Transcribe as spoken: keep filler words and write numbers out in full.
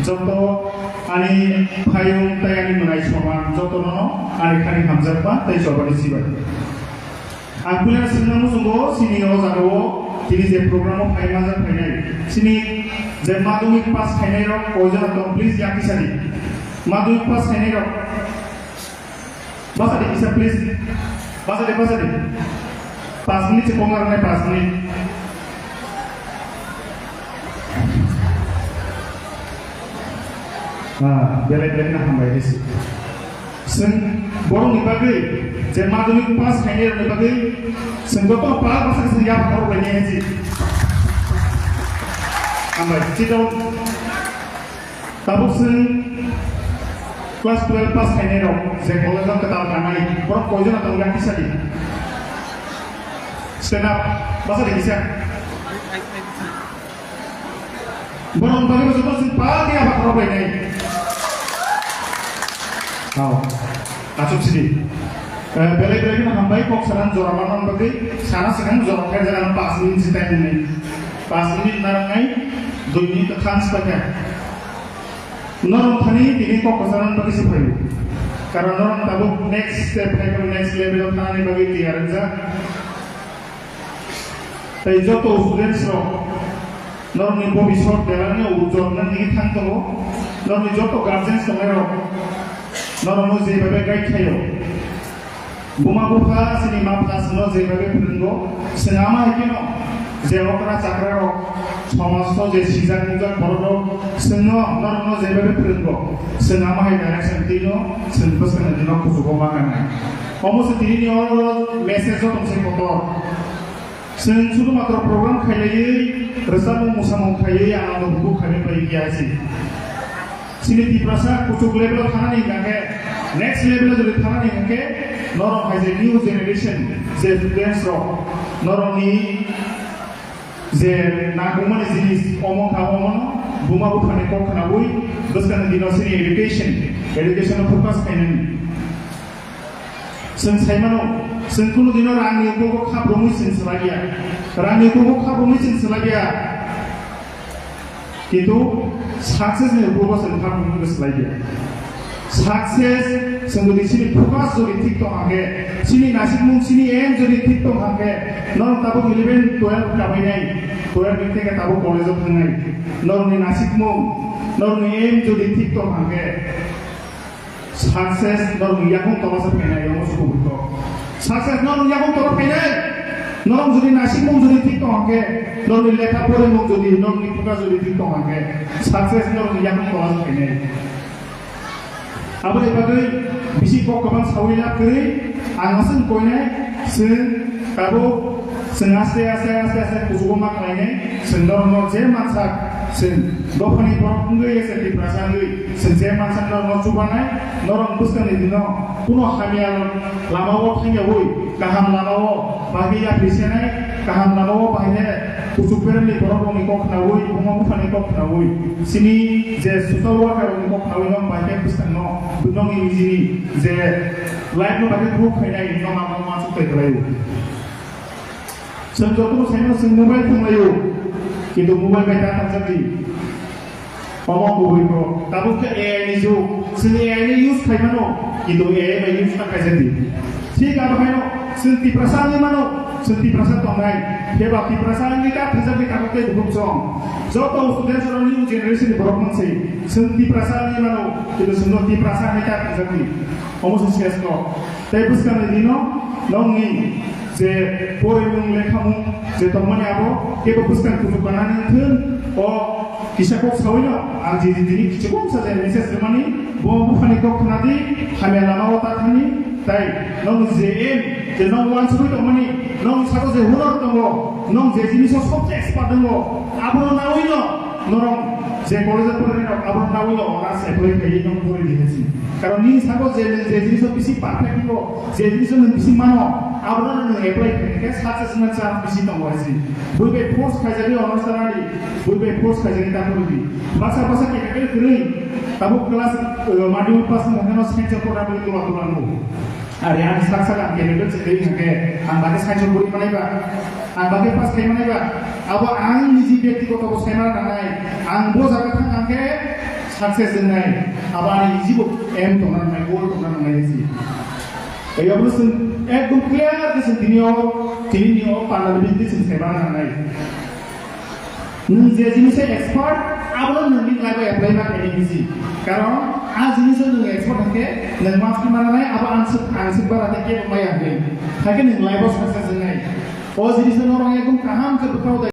Joto ani phaiyung tei ani mwnai soman jotono ani khani hamjakma tei chobani chibai. Ang puila swngna muchungo chini o jagao tini je program o phai manjak phainai chini je madhyamik pass khainai rok koijon tong, please yakisadi. Madhyamik pass khainai rok basa di kisa, please. Basa di, basa di. Pas minit se kong arnai, pas minit. Ah, belai belai na hambai desi. Seng borong ni bagwi, je madhyamik pass khainai rok ni bagwi, seng joto pa basa seng ya phor bai ni hesi. Hambai, sit down. Tabuk chwng class twelve pass khainai rok je college o kwtal tangnai, borok koijon tongo yakisadi. Stand up, basa di kisa. Borok bagwi bo joto chwng pa khe aba khorok lainai. Hao, achuk sidi. Eh, belai belai no hambai kok sanan jora manang bagwi sana swkang jora khe jana pas minute si time ni. Pas minute narang nai, dui minute thangs pakha. Norok thani tini kok kwchangma bagwi se phaio. Karon norok tabuk next step phaiwi next level o thanani bagwi tiyar wngjak. Tei joto students rok norokni bobiswt belai no ujol wngna nini thang tongo. Norokni joto guardians tongnai rok norokno je bhabe guide khaio. Buma bupha chini ma pha chwngno je bhabe phwrwngo, chwng ama hai kheno je okra chakra rok, somaj no je sijak nukjak borok rok chwngno norokno je bhabe phwrwngo, chwng ama hai direction twino chwng bwskangni dino kuchugo ma kanai. Omo se tini ni oro message o tong se kotor. Chwng sudhumatro program khailaiwi, rwchapmung mwsamung khaiwi anando bukhuk khaimani bai kiyasi. Chini Tiprasa kuchuk level o thanani hwnkhe, next level o jodi thanani hwnkhe, norok hai je new generation je students rok, norokni je nangkukmani jinis omo kha omono buma buphani kok khnaui bwskangni dino chini education, education o focus khainani. Chwng sai mano, chwng kunu dino rangni uklogo khap romwi chwng swlaiya. Rangni uklogo khap romwi chwng swlaiya. Kintu success ni uklogo chwng khap romwi swlaiya. Success chwng jodi chini focus jodi thik tong hangkhe, chini nasikmung, chini aim jodi thik tong hangkhe, norok tabuk eleven twelve kabainai, twelve ni theke tabuk college o thangnai. Norokni nasikmung, norokni aim jodi thik tong hangkhe, success norokni yakung tolasa phainai, omo se kubui kok. Success norokni yakung tola phainai. Norok jodi nasikmung jodi thik tong hangkhe, norokni lekha porimung jodi, norokni focus jodi thik tong hangkhe, success norokni yakung tolasa phainai. Aboni bagwi bisi kok kwbang saui lab kwrwi, ang aswk koinai, chwng tabuk Chwng aste aste aste aste kuchugo ma khlainai, chwng norokno je mansak, chwng dophani borok wngwi ese Tiprasa wngwi, chwng je mansak norokno chubanai, norok bwskangni dino kuno hamya lamao thangyaui, kaham lamao bahai yapri senai, kaham lamao bahai ne kuchuk beremni borok rokni kok khnaui, buma buphani kok khnaui, chini je social worker rokni kok khnaui nok bahai khe bwskangno, nokni nijini je life no bahai proof khainai, nok amo mansuk tei khlaio. Chwng jotono saimano chwng mobile thwnglaio, kintu mobile bai ta thangjakdi. Omo kubui kok. Tabuk khe A I ni jug, chwng A I ni use khaimano, kintu A I bai use ta khaijakdi. Thik abo haino chwng Tiprasa wngwi mano, chwng Tiprasa tongnai. Phiya ba Tiprasa wngwi ta thangjakdi tabuk tei bukhuk chwng. Joto students rok new generation ni borok mansai. Chwng Tiprasa wngwi mano, kintu chwngno Tiprasa wngwi ta thangjakdi. Omo se sres kok. Tei bwskangni dino nokni je porimung lekhamung je tongmani abo kebo bwskang kuchuk kanani wngthun, o kisa kok sawino ang je tini kichigomsa je message rwmani, bo buphani kok khnadi, hamya lamao ta thani, tei nokni je aim, je nok uansugwi tongmani, nokni saka je hunar tongo, nok je jiniso sobse expert tongo, abono nawino norok je college-o poririrok abono nawino honours apply khaiwi nok pori di hinsi. Karon nini saka je, je jiniso bisi perfect tongo, je jiniso nwng bisi mano, abono nwng apply khaikhe success wngna chance bisi tongo hinsi. Bui bai force khaijagwi honours tanadi, bui bai force khaijagwi ta pori di. Basa basa capable kwrwi, tabuk class, uh, madhyamik pass wngkha kheno science-o pora bui tola tola nw. Are ani sak sak ang capable se twi hwnkhe ang bagwi science-o pori manai ba, ang bagwi pass khai manai ba, abo ang niji byaktigoto bo sai mana nangnai. Ang bo jaga thang hwnkhe Success wngnai, abo ani jibo aim tongna nangnai, goal tongna nangnai hinsi. Eyabo chwng ekdom clear khe chwng tini o, tini ni o panel business chwng saiba nangnai. Nwng je jinis o expert, abono nwng ni life o apply ma khainai hinsi. Karon a jinis o nwng expert hwnkhe nwng maski mananai, abo ang suk, ang suk bara tei kebo maya hwnwi. Haikhe nwng life o success wngnai. O jinis no norok ekdom kaham khe bwkhao